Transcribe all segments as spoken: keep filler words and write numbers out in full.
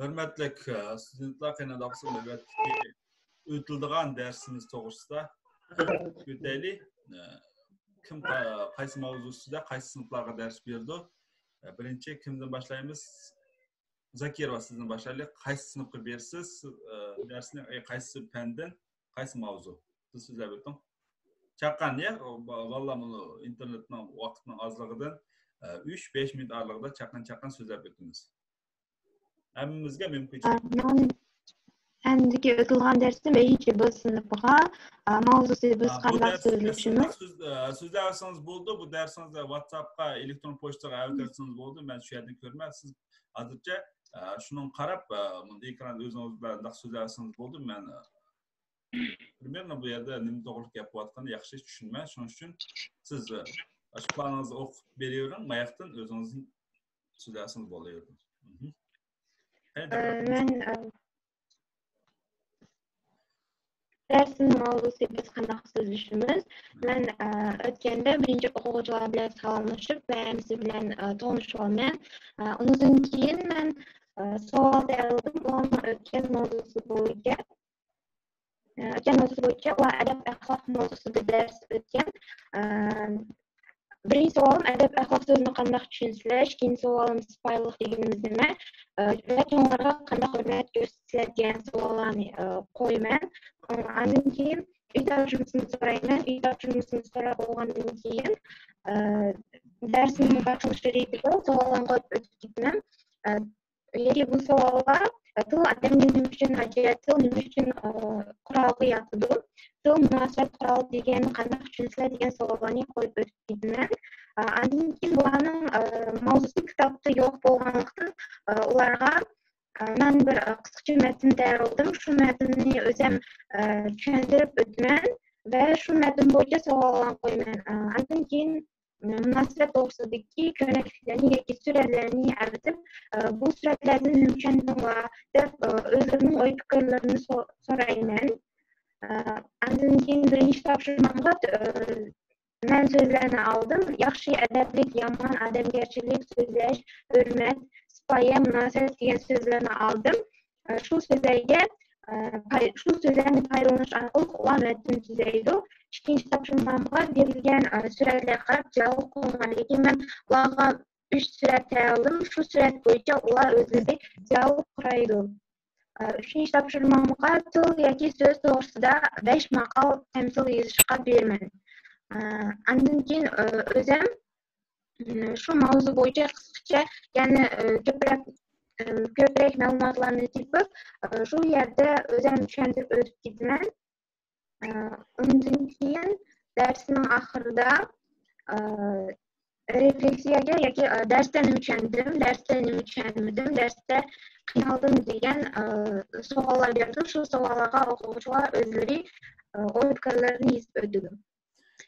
ھۆرمەتلىك، ئە، ستۇدېنتلار، قېنى ئۇنداق بولسا نۆۋەتتىكى ئۆتۈلىدىغان دەرسىمىز توغرىسىدا ئۆتەيلى. ئە، كىم قا-، قايسى ماۋزۇ ئۈستىدە، قايسى سىنىپلارغا دەرس بېرىدۇ؟ ئە، بىرىنچى كىمدىن باشلايمىز؟ زاكىروۋا، سىزدىن باشلايلى. قايسى سىنىپقا بېرىسىز، ئە، دەرسنى، ئە، قايسى پەندىن، قايسى ماۋزۇ؟ سىز سۆزلەپ ئۆتۈڭ. چاققان، يا، با-، بالىلار بۇنى ئىنتېرنېتنىڭ ۋاقىتنىڭ ئازلىقىدىن، ئە، ئۈچ، بەش مىنۇت ئارىلىقىدا چاققان، چاققان سۆزلەپ ئۆتىمىز. ھەممىمىزگە مۇمكىنچىلىك. ئە، مەن ئەمدىكى ئۆتۈلگەن دەرستىن بەشىنچى ب سىنىپىغا، ئە، ماۋزۇسى بىز ئا، بۇ قانداق دەرس، سۆزلىشىمىز؟ سۆزلەپ، سۆز-، ئە، سۆزلەۋەتسىڭىز بولىدۇ. بۇ دەرسىڭىزنى ۋاتساپقا، ئېلېكترون پوچتىغا ئەۋەتىۋەتسىڭىز بولىدۇ. مەن شۇ يەردىن كۆرىمەن. سىز ھازىرچە، ئە، شۇنىڭغا قاراپ، ئە، مۇنداق ئېكران ئۆزىڭىز بىلەن مۇنداق سۆزلەۋەتسىڭىز بولىدۇ. مەن، ئە، پىرىمېرنو بۇ يەردە نېمە توغرىلىق گەپ بولۇۋاتقىنىنى ياخشى چۈشىنمەن. شۇنىڭ ئۈچۈن سىز، ئە، ئاشۇ پىلانىڭىزنى ئوقۇپ بېرىۋېرىڭ، ماياقتىن ئۆزىڭىزدىن سۆزلەۋەتسىڭىز بولىۋېرىدۇ. مھم. قېنى، ئە، داۋام ئېتىڭىز. مەن، ئە، دەرسنىڭ ماۋزۇسى بىز قانداق سۆزلىشىمىز؟ مەن، ئە، ئۆتكەندە بىرىنچى ئوقۇغۇچىلار بىلەن سالاملىشىپ ۋە ھەممىسى بىلەن، ئە، تونۇشۇۋالىمەن. ئە، ئۇنىڭدىن كېيىن مەن، ئە، سوئال تەييارلىدىم. ئۇلارنىڭ ئۆتكەن ماۋزۇسى بويىچە، ئە، ئۆتكەن ماۋزۇسى بويىچە ئۇلار ئەدەپ ئەخلاق ماۋزۇسىدا دەرس ئۆتكەن. ئە، بىرىنچى سوئالىم، ئەدەپ ئەخلاق سۆزىنى قانداق چۈشىنىسىلەر؟ ئىككىنچى سوئالىم، سىپايىلىق دېگىنىمىز نېمە؟ ئە، ۋە چوڭلارغا قانداق ھۆرمەت كۆرسىتىسىلەر دېگەن سوئاللارنى، ئە، قويىمەن. ئە، ئاندىن كېيىن ئۆي تاپشۇرمىسىنى سورايمەن. ئۆي تاپشۇرمىسىنى سوراپ بولغاندىن كېيىن، ئە، دەرسنىڭ باشلىنىشى رېتىدە سوئاللارنى قويۇپ ئۆتۈپ كېتىمەن. ئە، يەنى بۇ سوئالغا، ئە، تىل ئادەمگە نېمە ئۈچۈن ھاجەت، تىل نېمە ئۈچۈن، ئە، قورالغا ياتىدۇ، تىل مۇناسىۋەت قورالى دېگەننى قانداق چۈشىنىسىلەر دېگەن سوئاللارنى قويۇپ ئۆتۈپ كېتىمەن. ئە، ئاندىن كېيىن بۇلارنىڭ، ئە، ماۋزۇسى كىتابتا يوق بولغانلىقتىن، ئە، ئۇلارغا، ئە، مەن بىر، ئە، قىسقىچە مەتىن تەييارلىدىم. شۇ مەتىننى ئۆزۈم، ئە، چۈشەندۈرۈپ ئۆتىمەن ۋە شۇ مەتىن بويىچە سوئاللارنى قويىمەن. ئە، ئاندىن كېيىن مۇناسىۋەت توغرىسىدىكى كۆرنەكلىكلەرنى ياكى سۈرەتلەرنى ئەۋېتىپ، بۇ سۈرەتلەردىن نېمە چۈشەندىڭلار دەپ، ئۆزلىرىنىڭ ئوي پىكىرلىرىنى سو-، سورايمەن. ئاندىن كېيىن بىرىنچى تاپشۇرمامغا، مەن سۆزلەرنى ئالدىم. ياخشى، ئەدەپلىك، يامان، ئادەمگەرچىلىك، سۆزلەش، ھۆرمەت، سىپايە، مۇناسىۋەت دېگەن سۆزلەرنى ئالدىم. ئە، شۇ سۆزلەرگە، ئە، پاي-، شۇ سۆزلەرنى پايدىلىنىش ئارقىلىق ئۇلار مەتىن تۈزەيدۇ. ئىككىنچى تاپشۇرمامغا بېرىلگەن، ئە، سۈرەتلەرگە قاراپ جاۋاب قويۇڭلار دېگەن. مەن ئۇلارغا ئۈچ سۈرەت تەييارلىدىم. شۇ سۈرەت بويىچە ئۇلار ئۆزلىرى جاۋاب قۇرايدۇ. ئە، ئۈچىنچى تاپشۇرمامغا تىل ياكى سۆز توغرىسىدا بەش ماقال تەمسىل يېزىشقا بېرىمەن. ئە، ئاندىن كېيىن، ئە، ئۆزۈم شۇ ماۋزۇ بويىچە قىسقىچە، يەنى، ئە، كۆپرەك، ئە، كۆپرەك مەلۇماتلارنى تېپىپ، ئە، شۇ يەردە ئۆزۈم چۈشەندۈرۈپ ئۆتۈپ كېتىمەن. ئە، ئۇنىڭدىن كېيىن دەرسنىڭ ئاخىرىدا، ئە، رېفلېكسىيەگە ياكى، ئە، دەرستە نېمە چۈشەندىم، دەرستە نېمە چۈشەنمىدىم، دەرستە قىينالدىممۇ دېگەن، ئە، سوئاللار بېرىدۇ. شۇ سوئاللارغا ئوقۇغۇچىلار ئۆزلىرى، ئە، ئوي پىكىرلىرىنى يېزىپ ئۆتىدۇ.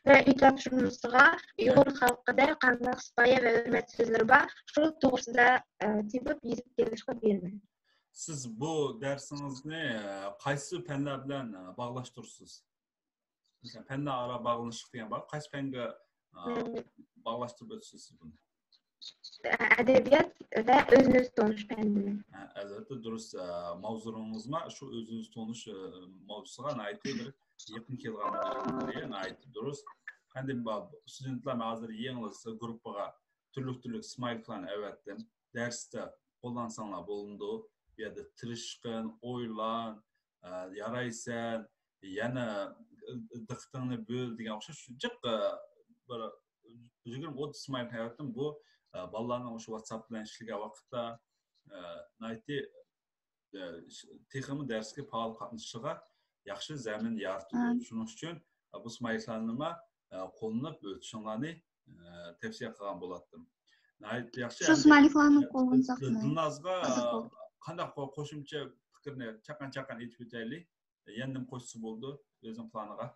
ۋە ئۆي تاپشۇرمىسىغا ئۇيغۇر خەلقىدە قانداق سىپايە ۋە ھۆرمەت سۆزلىرى بار، شۇ توغرىسىدا، ئە، تېپىپ يېزىپ كېلىشقا بۇيرۇيمەن. سىز بۇ دەرسىڭىزنى، ئە، قايسى پەنلەر بىلەن، ئە، باغلاشتۇرىسىز؟ مەسىلەن، پەنلەر ئارا باغلىنىشلىق دېگەن بار. قايسى پەنگە، ئە، مم. باغلاشتۇرۇپ ئۆتىسىز سىز بۇنى؟ ئەدەبىيات ۋە ئۆزىنى ئۆزى تونۇش پەنلىرى. ھە، ئەلۋەتتە، دۇرۇس. ئە، ماۋزۇلىرىڭىزمۇ شۇ ئۆزىنى ئۆزى تونۇش، ئە، ماۋزۇسىغا ناھايىتى بىر يېقىن كېلىدىغان ماۋزۇلىرى، ناھايىتى دۇرۇس. ئەمدى با-، ستۇدېنتلار، مەن ھازىر يېڭىلا سىزگە گۇرۇپپىغا تۈرلۈك-تۈرلۈك سمايلىكلارنى ئەۋەتتىم. دەرستە قوللانساڭلار بولىدۇ. بۇ يەردە تىرىشقىن، ئويلان، ئە، يارايسەن، يەنە دىققىتىڭنى بۆل دېگەن ئوخشاش جىق، ئە، بىر يىگىرمە ئوتتۇز سمايل ئەۋەتتىم. بۇ، ئە، بالىلارنىڭ مۇشۇ ۋاتساپ بىلەن ئىشلىگەن ۋاقىتتا، ئە، ناھايىتى، ئە، تېخىمۇ دەرسكە پائال قاتنىشىشىغا ياخشى زەمىن يارىتىدۇ. شۇنىڭ ئۈچۈن، ئە، بۇ سمايلىكلارنىمۇ، ئە، قوللىنىپ ئۆتۈشۈڭلارنى، ئە، تەۋسىيە قىلغان بولاتتىم. ناھايىتى ياخشى. شۇ سمايلىكلارنى قوللانساق. دىلنازغا، ئە، قانداق قوشۇمچە پىكىرنى چاققان-چاققان ئېيتىپ ئۆتەيلى؟ يەنە نېمە قوشسا بولىدۇ ئۆزىنىڭ پىلانىغا؟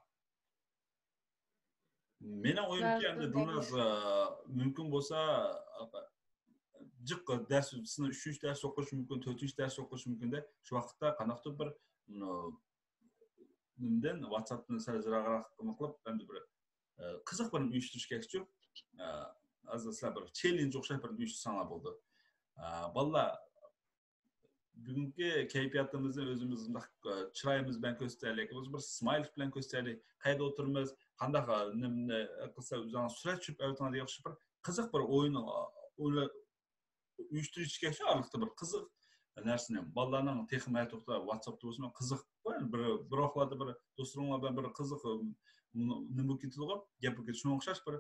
مېنىڭ ئويۇمچە، ئەمدى دىلناز، ئە، مۇمكىن بولسا، ئە، جىق دەرس، سىنىپ ئۈچىنچى دەرس ئوقۇش مۇمكىن، تۆتىنچى دەرس ئوقۇش مۇمكىن دە، شۇ ۋاقىتتا قانداقتۇر بىر، نېمىدىن، ۋاتساپتىن سەل يىراقراق قىلىپ، ئەمدى بىر، ئە، قىزىق بىر ئۇيۇشتۇرۇش كېرەكچۇ. ئە، ھازىر سىلەر بىر چېللېنج ئوخشاش بىر ئۇيۇشتۇرساڭلار بولىدۇ. ئە، بالىلار، بۈگۈنكى كەيپىياتىمىزنى ئۆزىمىز مۇنداق، ئە، چىرايىمىز بىلەن كۆرسىتەيلى، بىر سمايل بىلەن كۆرسىتەيلى، قەيەردە ئولتۇرىمىز، قانداق، ئە، نېمىنى قىلسا ئۆزۈڭ سۈرەت چۈشۈرۈپ ئەۋېتىڭ دېگەن ئوخشاش بىر قىزىق بىر ئويۇن، ئە، ئويلا-، ئۇيۇشتۇرۇش كېرەك شۇ ئارىلىقتا بىر قىزىق نەرسىنى. بالىلارنىڭ تېخىمۇ ھەر توختىدا ۋاتساپتا بولسىمۇ قىزىق، بىر، بىر ۋاقىتلاردا بىر دوستلىرىڭلار بىلەن بىر قىزىق، ئىم، نېمە بولۇپ كېتىدىغۇ، گەپ بولۇپ كېتىدۇ. شۇنىڭغا ئوخشاش بىر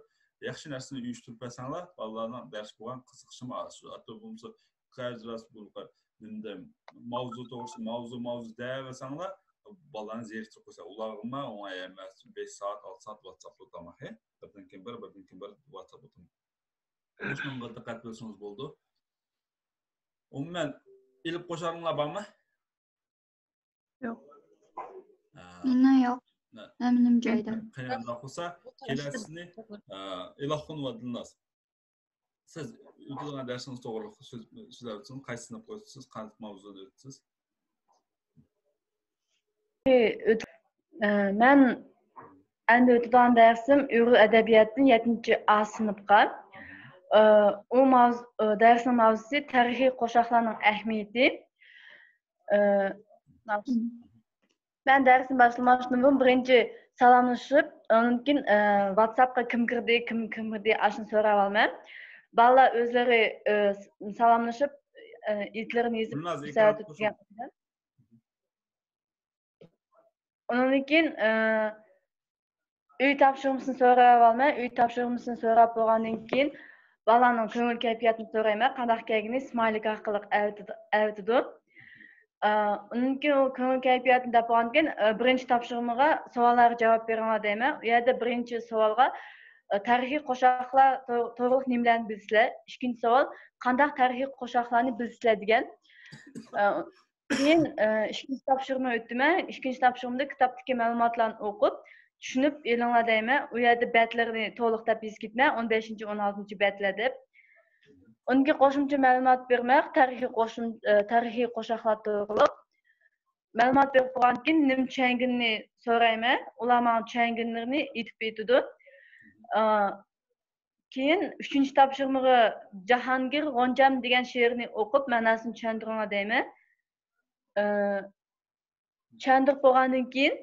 ياخشى نەرسىنى ئۇيۇشتۇرۇپ بەرسەڭلار، بالىلارنىڭ دەرس بولغان قىزىقىشىمۇ ئاشىدۇ. ئاتا بولمىسا قەرز راست بولۇپ، نېمىدە، ماۋزۇ توغرىسىدا ماۋزۇ، ماۋزۇ دەۋەرسەڭلار، بالىلارنى زېرىكتۈرۈپ قويسا، ئۇلارغىمۇ ئوڭاي ئەمەس. بەش سائەت، ئالتە سائەت ۋاتساپتا ئولتۇرماق، ھە؟ بىردىن كېيىن بىر، بىردىن كېيىن بىر ۋاتساپ ئولتۇرماق. مۇشۇنىڭغا دىققەت قىلسىڭىز بولىدۇ. ئومۇمەن، ئېلىپ قوشارىڭلار بارمۇ؟ يوق. ھە. مېنىڭ يوق. ھە. ھەممىنىڭ جايىدا. قېنى، ئۇنداق بولسا، كېلەسىنى، ھە، ئىلاخۇن ۋە دىلناز. سىز ئۆتىدىغان دەرسىڭىز توغرىلىق سۆز، سۆزلەپ ئۆتسىڭىز، قايسى سىنىپقا ئۆتىسىز، قانداق ماۋزۇدا ئۆتىسىز؟ ئۆت-، ئە، مەن ئەمدى ئۆتىدىغان دەرسىم ئۇيغۇر ئەدەبىياتىدىن يەتتىنچى ئا سىنىپقا. ئە، ئۇ ماۋز-، ئە، دەرسنىڭ ماۋزۇسى تارىخىي قوشاقلارنىڭ ئەھمىيىتى. ئە، مەن دەرسنى باشلىماستىن بۇرۇن بىرىنچى سالاملىشىپ، ئاندىن كېيىن، ئە، ۋاتساپقا كىم كىردى، كىم كىرمىدى، ئاشۇنى سوراۋالىمەن. بالىلار ئۆزلىرى، ئە، سالاملىشىپ، ئە، ئېتلىرىنى يېزىپ، گۈلناز، ئېكران سەۋەتىپ قوشۇڭ. ئۇنىڭدىن كېيىن، ئە، ئۆي تاپشۇرمىسىنى سوراۋالىمەن. ئۆي تاپشۇرمىسىنى سوراپ بولغاندىن كېيىن، بالىلارنىڭ كۆڭۈل كەيپىياتىنى سورايمەن. قانداق كەلگىنى سمايلىك ئارقىلىق ئەۋېتىدۇ-، ئەۋېتىدۇ. ئە، ئۇنىڭدىن كېيىن ئۇ كۆڭۈل كەيپىياتىنى دەپ بولغاندىن كېيىن، ئە، بىرىنچى تاپشۇرمىغا سوئاللارغا جاۋاب بېرىڭلار دەيمەن. ئۇ يەردە بىرىنچى سوئالغا، ئە، تارىخىي قوشاقلار تو-، توغرۇلۇق نېمىلەرنى بىلىسىلەر؟ ئىككىنچى سوئال، قانداق تارىخىي قوشاقلارنى بىلىسىلەر دېگەن. ئە، كېيىن، ئە، ئىككىنچى تاپشۇرما ئۆتتۈم مەن. ئىككىنچى تاپشۇرمىدا كىتابتىكى مەلۇماتلارنى ئوقۇپ، چۈشىنىپ ئېلىڭلار دەيمەن. ئۇ يەردە بەتلىرىنى تولۇق دەپ يېزىپ كېتىمەن. ئون بەشىنچى، ئون ئالتىنچى بەتلەر دەپ. ئۇنىڭ كېيىن قوشۇمچە مەلۇمات بېرىمەن. تارىخىي قوشۇم-، ئە، تارىخىي قوشاقلار توغرۇلۇق. مەلۇمات بېرىپ بولغاندىن كېيىن نېمە چۈشەنگىنىنى سورايمەن. ئۇلار ماڭا چۈشەنگەنلىرىنى ئېيتىپ بېرىدۇ. ئە، كېيىن ئۈچىنچى تاپشۇرمىغا جاھانگىر غونجام دېگەن شېئىرنى ئوقۇپ، مەناسىنى چۈشەندۈرۈڭلار دەيمەن. ئى، چۈشەندۈرۈپ بولغاندىن كېيىن،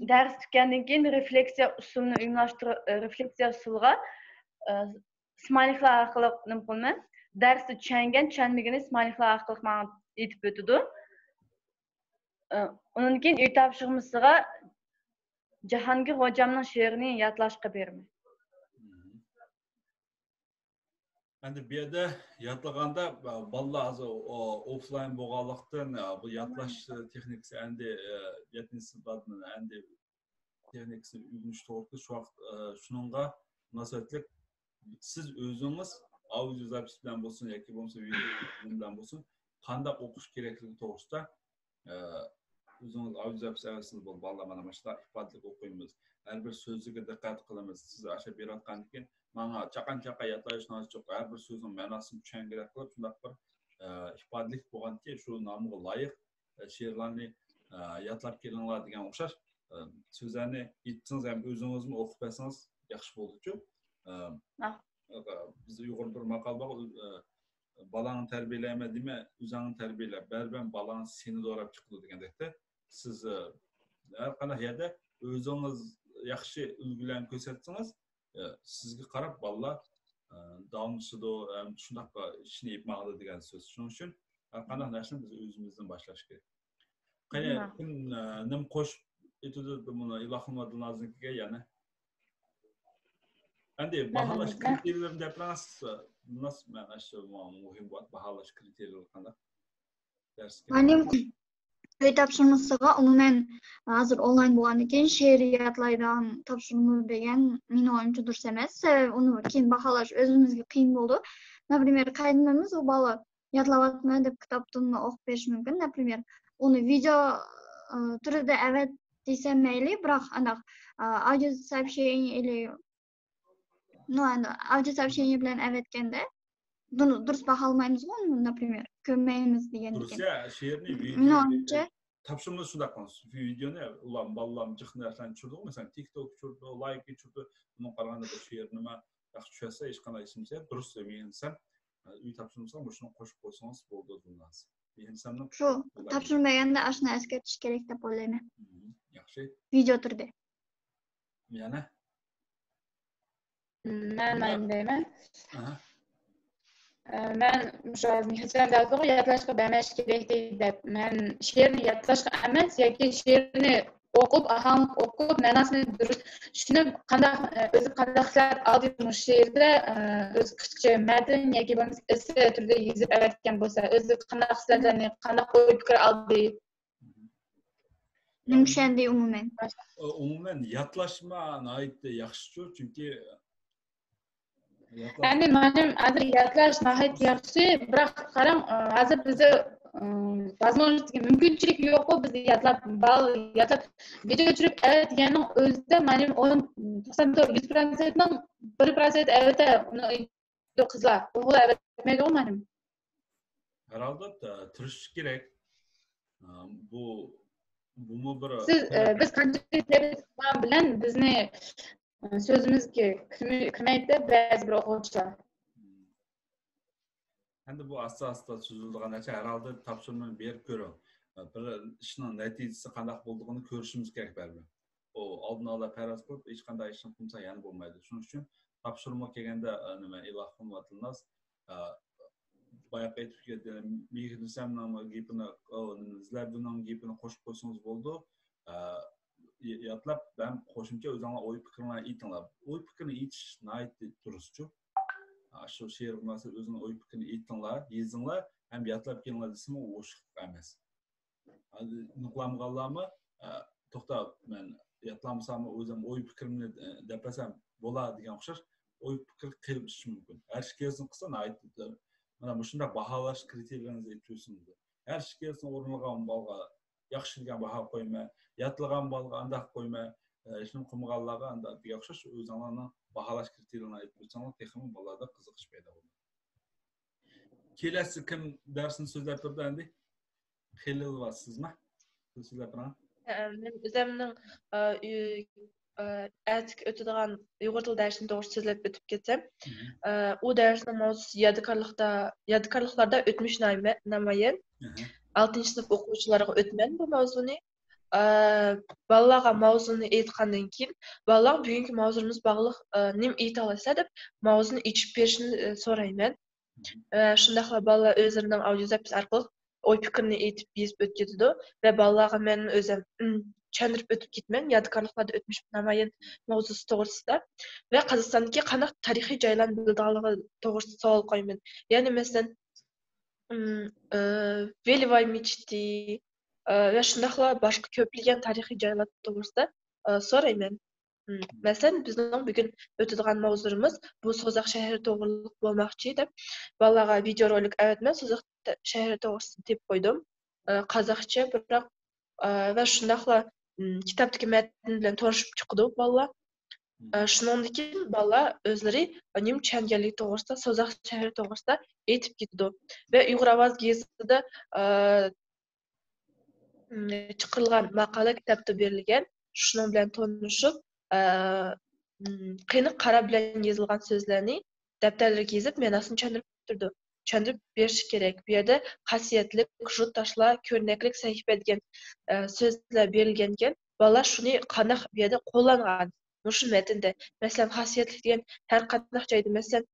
دەرس پۈتكەندىن كېيىن رېفلېكسىيە ئۇسۇلىنى ئۇيۇملاشتۇرۇپ، رېفلېكسىيە ئۇسۇلىغا، ئى، سمايلىكلار ئارقىلىق نېمە قىلىمەن؟ دەرستە چۈشەنگەن، چۈشەنمىگىنى سمايلىكلار ئارقىلىق ماڭا ئېيتىپ ئۆتىدۇ. ئى، ئۇنىڭدىن كېيىن ئۆي تاپشۇرمىسىغا جاھانگىر غوجامنىڭ شېئىرىنى يادلاشقا بېرىمەن. ئەمدى بۇ يەردە ياتلىغاندا، بالىلار ھازىر، ئو-، ئوفلاين بولغانلىقتىن، بۇ ياتلاش تېخنىكىسى ئەمدى، يەتتىنچى سىنىپلاردىن ئەمدى تېخنىكىسىنى ئۆگىنىش توغرىسىدا شۇ ۋاقىت، شۇنىڭغا مۇناسىۋەتلىك سىز ئۆزىڭىز ئاۋدىيو زاپىس بىلەن بولسۇن ياكى بولمىسا ۋىدېو بىلەن بولسۇن، قانداق ئوقۇش كېرەكلىكى توغرىسىدا، ئۆزىڭىز ئاۋدىيو زاپىس ئەۋەتسىڭىز بولدى. بالىلار مانا مۇشۇنداق ئىپادىلىك ئوقۇيمىز. ھەر بىر سۆزىگە دىققەت قىلىمىز. سىز ئاشۇ بېرىۋاتقاندىن كېيىن ماڭا چاقان-چاقان ياتلاش ناچۇق، ھەر بىر سۆزنىڭ مەناسىنى چۈشەنگۈدەك قىلىپ، شۇنداق بىر، ئە، ئىپادىلىك بولغانكى، شۇ نامغا لايىق، ئە، شېئىرلارنى، ئە، ياتلاپ كېلىڭلار دېگەن ئوخشاش، ئە، سۆزلەرنى ئېيتسىڭىز ھەم ئۆزىڭىزمۇ ئوقۇپ بەرسىڭىز ياخشى بولىدۇچۇ. ئە، ئاھ. بىز ئۇيغۇردا بىر ماقال بار، ئە، بالاڭنى تەربىيەلەيمەن دېمە، ئۆزۈڭنى تەربىيەلە. بەرىبىر بالاڭ سېنى دوراپ چىقىدۇ دېگەندەكتە، سىز، ئە، ھەر قانداق يەردە ئۆزىڭىز ياخشى ئۈلگىلەرنى كۆرسەتسىڭىز، ئە، سىزگە قاراپ بالىلار، ئە، داۋاملىشىدۇ، ھەم شۇنداق ئىشنى ئېلىپ ماڭىدۇ دېگەن سۆز. شۇنىڭ ئۈچۈن ھەر قانداق نەرسىنى بىز ئۆزىمىزدىن باشلاش كېرەك. قېنى، كىم، ئە، نېمە قوشۇپ ئېيتىدۇ بۇنى ئىلاخۇن ۋە دىلنازنىڭكىگە يەنە؟ ئەمدى باھالاش كرىتېرىيلىرىنى دەپ بېرىڭىز، دىلناز، مەن ئاشۇ مۇھىم بولغان باھالاش كرىتېرىيلىرى قانداق؟ دەرسكە. مۇئەللىم، ئۆي تاپشۇرمىسىغا ئومۇمەن ھازىر ئونلاين بولغاندىن كېيىن شېئىر يادلايدىغان تاپشۇرما بەرگەن مېنىڭ ئويۇمچە دۇرۇس ئەمەس. سەۋەبى ئۇنى كېيىن باھالاش ئۆزىمىزگە قىيىن بولىدۇ. نەپرىمېر، قايتىمىز ئۇ بالا يادلاۋاتىمەن دەپ كىتابتىنمۇ ئوقۇپ بېرىشى مۇمكىن. نەپرىمېر، ئۇنى ۋىدېئو، ئە، تۈرىدە ئەۋەت دېسەم مەيلى، بىراق ئانداق، ئە، ئاۋدىيو سوئوشچېنىيە ئىلى، نو، ئەمدى ئاۋدىيو سوئوشچېنىيە بىلەن ئەۋەتكەندە دۇر-، دۇرۇس باھالىمايمىزغۇ، نەپرىمېر، كۆرمەيمىز دېگەندىكىن. دۇرۇس، يا، شېئىرنى ۋىدېو، مېنىڭچە، تاپشۇرمىدا شۇنداق قىلىڭ. ۋىدېونى ئۇلار، بالىلارمۇ جىق نەرسىلەرنى چۈشۈرىدىغۇ، مەسىلەن، تىك توك چۈشۈردى، لايكى چۈشۈردى، بۇنىڭغا قارىغاندا بىر شېئىرنىمۇ ياخشى چۈشۈرسە، ھېچقانداق ئىشلىمىسە، دۇرۇس دېمىگەن دېسەم، ئۆي تاپشۇرمىسىغا مۇشۇنى قوشۇپ قويسىڭىز بولىدۇ، دىلناز. مېھرىنىسامنىڭ شۇ تاپشۇرما بەرگەندە ئاشۇنى ئەسكەرتىش كېرەك دەپ ئويلايمەن. مم، ياخشى. ۋىدېئو تۈردە. يەنە؟ مەن مايىن دەيمەن. ئاھا. ئە، مەن مۇشۇ ھازىر مېھرىسام دەۋاتىدىغۇ يادلاشقا بەرمەش كېرەكتى دەپ. مەن شېئىرنى يادلاشقا ئەمەس، ياكى شېئىرنى ئوقۇپ، ئاھاڭلىق ئوقۇپ، مەناسىنى دۇرۇس چۈشىنىپ، قانداق، ئە، ئۆزى قانداق خىسلەت ئالدى مۇشۇ شېئىردا، ئە، ئۆزى قىسقىچە مەتن ياكى بولمىسا ئېسسې تۈرىدە يېزىپ ئەۋەتكەن بولسا، ئۆزى قانداق خىسلەتلەرنى، قانداق ئوي پىكىر ئالدى. نېمە چۈشەندى ئومۇمەن؟ ئومۇمەن يادلاشما ناھايىتى ياخشىچۇ، چۈنكى يادلاش- ئەمدى مانا ھازىر يادلاش ناھايىتى ياخشى، بىراق قاراڭ، ئە، ھازىر بىزدە، ئە، возможность دېگەن مۇمكىنچىلىك يوققۇ، بىز يادلاپ، بال-، يادلاپ ۋىدېو چۈشۈرۈپ ئەۋەتكەننىڭ ئۆزىدە مانا ئون، توقسان تۆت، يۈز پىروتسېنتنىڭ بىر پىروتسېنت ئەۋەتە، ئۇنى قىزلار، ئوغۇللار ئەۋەتمەيدىغۇ مانا. ھەرھالدا، ئە، تىرىشىش كېرەك. ئە، بۇ، بۇمۇ بىر سىز، ئە، بىز قانچىلىك تەبىئەت بىلەن بىزنى، ئە، سۆزىمىزگە كىرمەي-، كىرمەيدۇ بەزى بىر ئوقۇغۇچىلار. ئەمدى بۇ ئاستا-ئاستا سۈزۈلىدىغان نەرسە، ھەرھالدا تاپشۇرمىنى بېرىپ كۆرۈڭ. بىر ئىشنىڭ نەتىجىسى قانداق بولىدىغىنى كۆرۈشىمىز كېرەك بەرىبىر. ئۇ ئالدىن ئالا پەرەز قىلىپ، ھېچقانداق ئىشنى قىلمىسا يەنە بولمايدۇ. شۇنىڭ ئۈچۈن تاپشۇرما كەلگەندە، ئە، نېمە، ئېلان قىلىنىۋاتىدۇ. ئە، باياقى ئېيتىپ كەتكەن مېھرىنىسامنىڭ گېپىنى، ئۇ، نېمە، زىلەبىنىڭ گېپىنى قوشۇپ قويسىڭىز بولىدۇ. ئە، ي-، يادلاپ، ھەم قوشۇمچە ئۆزۈڭلار ئوي پىكرىڭلارنى ئېيتىڭلار. ئوي پىكرىنى ئېيتىش ناھايىتى دۇرۇسچۇ. ئە، شۇ شېئىرغا مۇناسىۋەت ئۆزۈڭلار ئوي پىكرىنى ئېيتىڭلار، يېزىڭلار ھەم يادلاپ كېلىڭلار دېسىمۇ ئوشۇقلۇق ئەمەس. ئۇنۇقلانمىغانلارمۇ، ئە، توختا، مەن يادلامىساممۇ ئۆزۈم ئوي پىكرىمنى، ئە، دەپ بەرسەم بولا دېگەن ئوخشاش ئوي پىكىر قېلىپ چىقىشى مۇمكىن. ھەر ئىككىلىسىنى قىلسا ناھايىتى، مانا مۇشۇنداق باھالاش كرىتېرىيەلىرىنى ئېيتىۋەرسىڭىز. ھەر ئىككىلىسىنى ئورۇنلىغان بالىغا ياخشى دېگەن باھا قويما، يادلىغان بالىغا ئانداق قويما، ئە، ھېچنېمە قىلمىغانلارغا ئانداق دېگەن ئوخشاش ئۆزۈڭلارنىڭ باھالاش كرىتېرىيەلىرىنى ئېيتىپ ئۆتسەڭلار تېخىمۇ بالىلاردا قىزىقىش پەيدا بولىدۇ. كېلەسى كىم دەرسنى سۆزلەپ بېرىدۇ ئەمدى؟ خېلىل بار، سىزما؟ سىز سۆزلەپ بېرىڭ. ئە، مەن ئۆزۈمنىڭ، ئە، ئۆ-، ئە، ئەتىكى ئۆتىدىغان ئۇيغۇر تىلى دەرسىنى توغرىسىدا سۆزلەپ ئۆتۈپ كەتسەم. ئە، ئۇ دەرسنىڭ ماۋزۇسى يادىكارلىقتا، يادىكارلىقلاردا ئۆتمۈش نامە-، نامايان. ئالتىنچى سىنىپ ئوقۇغۇچىلارغا ئۆتىمەن بۇ ماۋزۇنى. ئە، بالىلارغا ماۋزۇنى ئېيتقاندىن كېيىن، بالىلار بۈگۈنكى ماۋزۇمىز باغلىق، ئە، نېمە ئېيتالايسىلەر دەپ ماۋزۇنى ئېچىپ بېرىشنى، ئە، سورايمەن. ئە، شۇنداقلا بالىلار ئۆزلىرىنىڭ ئاودىيو زاپىس ئارقىلىق ئوي پىكرىنى ئېيتىپ يېزىپ ئۆتكۈزىدۇ ۋە بالىلارغا مەن ئۆزۈم، ئىم، چۈشەندۈرۈپ ئۆتۈپ كېتىمەن، يادىكارلىقلاردا ئۆتمۈش نامايان ماۋزۇسى توغرىسىدا ۋە قازاقىستاندىكى قانداق تارىخىي جايلارنى بىلىدىغانلىقى توغرىسىدا سوئال قويىمەن. يەنى مەسىلەن، ئىم، ئە، ۋېلىۋاي مېچىتى، ئە، ۋە شۇنداقلا باشقا كۆپلىگەن تارىخىي جايلار توغرىسىدا، ئە، سورايمەن. مم. مەسىلەن، بىزنىڭ بۈگۈن ئۆتىدىغان ماۋزۇلىرىمىز بۇ سوزاق شەھىرى توغرىلىق بولماقچى دەپ بالىلارغا ۋىدېئو رولىك ئەۋەتمەن، سوزاق شەھىرى توغرىسىدا تېپىپ قويدۇم. ئە، قازاقچە بىراق، ئە، ۋە شۇنداقلا، مم، كىتابتىكى مەتن بىلەن تونۇشۇپ چىقىدۇ بالىلار. ئە، شۇنىڭدىن كېيىن بالىلار ئۆزلىرى نېمە چۈشەنگەنلىكى توغرىسىدا، سوزاق شەھىرى توغرىسىدا ئېيتىپ كېتىدۇ. ۋە ئۇيغۇر ئاۋازى گېزىتىدە، ئە، ئىم، چىقىرىلغان ماقالە كىتابتا بېرىلگەن. شۇنىڭ بىلەن تونۇشۇپ، ئە، ئىم، قېنىق قارا بىلەن يېزىلغان سۆزلەرنى دەپتەرلىرىگە يېزىپ، مەناسىنى چۈشەندۈرۈپ تۇرىدۇ. چۈشەندۈرۈپ بېرىشى كېرەك. بۇ يەردە خاسىيەتلىك، شۇ تاشلار، كۆرنەكلىك سەھىپە دېگەن، ئە، سۆزلەر بېرىلگەنكەن، بالىلار شۇنى قانداق بۇ يەردە قوللانغان، مۇشۇ مەتندە. مەسىلەن، خاسىيەتلىك دېگەن ھەر قانداق جايدا، مەسىلەن،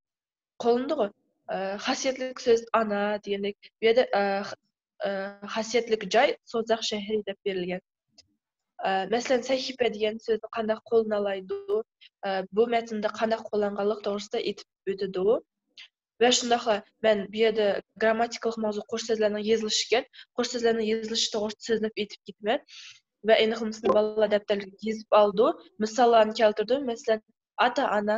قوللىنىدىغۇ. ئە، خاسىيەتلىك سۆز ئانا دېگەندەك. بۇ يەردە، ئە، خ-، ئە، خاسىيەتلىك جاي سوزاق شەھىرى دەپ بېرىلگەن. ئە، مەسىلەن، سەھىپە دېگەن سۆزنى قانداق قوللىنالايدۇ، ئە، بۇ مەتندە قانداق قوللانغانلىقى توغرىسىدا ئېيتىپ ئۆتىدۇ. ۋە شۇنداقلا مەن بۇ يەردە گرامماتىكىلىق ماۋزۇ قوش سۆزلەرنىڭ يېزىلىشى ئىكەن، قوش سۆزلەرنىڭ يېزىلىشى توغرىسىدا سۆزلەپ ئېيتىپ كېتىمەن. ۋە ئېنىقلىمىسىنى بالىلار دەپتەرلىرىگە يېزىپ ئالىدۇ، مىساللارنى كەلتۈرىدۇ. مەسىلەن، ئاتا-ئانا،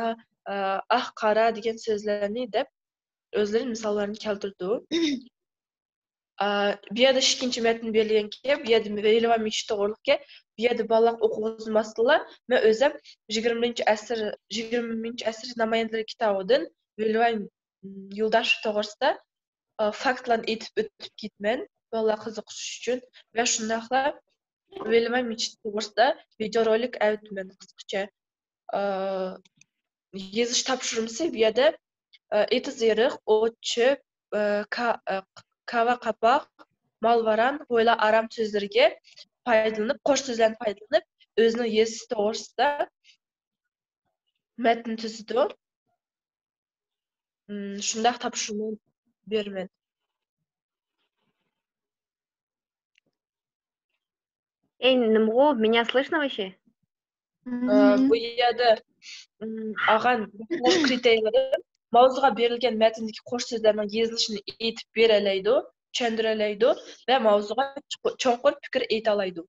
ئە، ئاق-قارا دېگەن سۆزلەرنى دەپ ئۆزلىرى مىساللارنى كەلتۈرىدۇ. ئە، بۇ يەردە ئىككىنچى مەتن بېرىلگەنكەن، بۇ يەردە ۋېلىۋا مىچى توغرۇلۇقكەن، بۇ يەردە بالىلار ئوقۇغۇزماستىنلا، مەن ئۆزۈم يىگىرمىنچى ئەسىر، يىگىرمىنچى ئەسىر نامايەندىلىرى كىتابىدىن ۋېلىۋا يولداش توغرىسىدا، ئە، فاكتلارنى ئېيتىپ ئۆتۈپ كېتىمەن، بالىلار قىزىقىش ئۈچۈن. ۋە شۇنداقلا ۋېلىۋا مىچى توغرىسىدا ۋىدېئو رولىك ئەۋەتىمەن قىسقىچە. ئە، يېزىش تاپشۇرمىسى بۇ يەردە، ئە، ئېتىز ئېرىق، ئوت چۆپ، ئە، كا-، ئە، كاۋا قاپاق، مال-ۋاران، ھويلا-ئارام سۆزلىرىگە پايدىلىنىپ، قوش سۆزلەرنى پايدىلىنىپ، ئۆزىنىڭ يېزىسى توغرىسىدا مەتنە تۈزىدۇ. مم، شۇنداق تاپشۇرما بېرىمەن. Эй, нымгу, меня слышно вообще? ئى، بۇ يەردە، ئىم، ئاغان كرىتېرىيلىرى ماۋزۇغا بېرىلگەن مەتندىكى قوش سۆزلەرنىڭ يېزىلىشىنى ئېيتىپ بېرەلەيدۇ، چۈشەندۈرەلەيدۇ ۋە ماۋزۇغا چوقۇ-، چوڭقۇر پىكىر ئېيتالايدۇ.